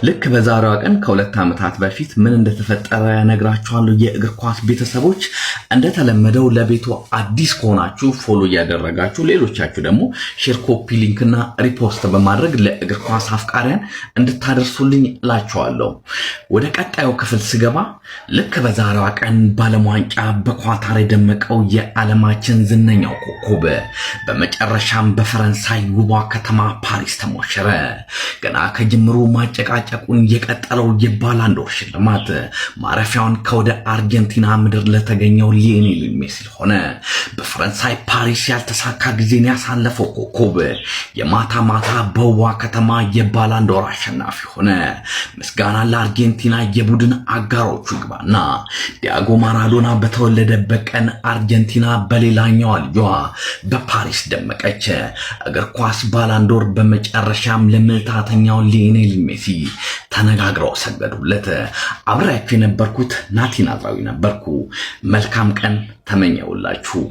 ልክ በዛሬዋ ቀን ከ2 ዓመታት በፊት ምን እንደተፈጠረ ነግራችኋለሁ። የእግር ኳስ ቤተሰቦች፣ እንደተለመደው ለቤቱ አዲስ ከሆናችሁ follow እያደረጋችሁ፣ ሌሎቻችሁ ደግሞ share፣ copy link እና repost በማድረግ ለእግር ኳስ አፍቃሪያን እንድታደርሱልኝ እላችኋለሁ። ወደ ቀጣዩ ክፍል ስገባ ልክ በዛሬዋ ቀን በዓለም ዋንጫ በኳታር የደመቀው የዓለማችን ዝነኛው ኮከብ በመጨረሻም በፈረንሳይ ውቧ ከተማ ፓሪስ ተሞሸረ። ገና ከጅምሩ ማጨቃጨቁን የቀጠለው የባላንዶር ሽልማት ማረፊያውን ከወደ አርጀንቲና ምድር ለተገኘው ሊዮኔል ሜሲ ሆነ። በፈረንሳይ ፓሪስ ያልተሳካ ጊዜን ያሳለፈው ኮከብ የማታ ማታ በውቧ ከተማ የባላንዶር አሸናፊ ሆነ። ምስጋና ለአርጀንቲና የቡድን አጋሮቹ ይግባና ዲያጎ ማራዶና በተወለደበት ቀን አርጀንቲና በሌላኛዋ ልጇ በፓሪስ ደመቀች። እግር ኳስ ባላንዶር በመጨረሻም ለምትሃተኛው ሊዮኔል ሜሲ ተነጋግረው ሰገዱለት። አብሬያችሁ የነበርኩት ናቲ ናዝራዊ ነበርኩ። መልካም ቀን ተመኘውላችሁ።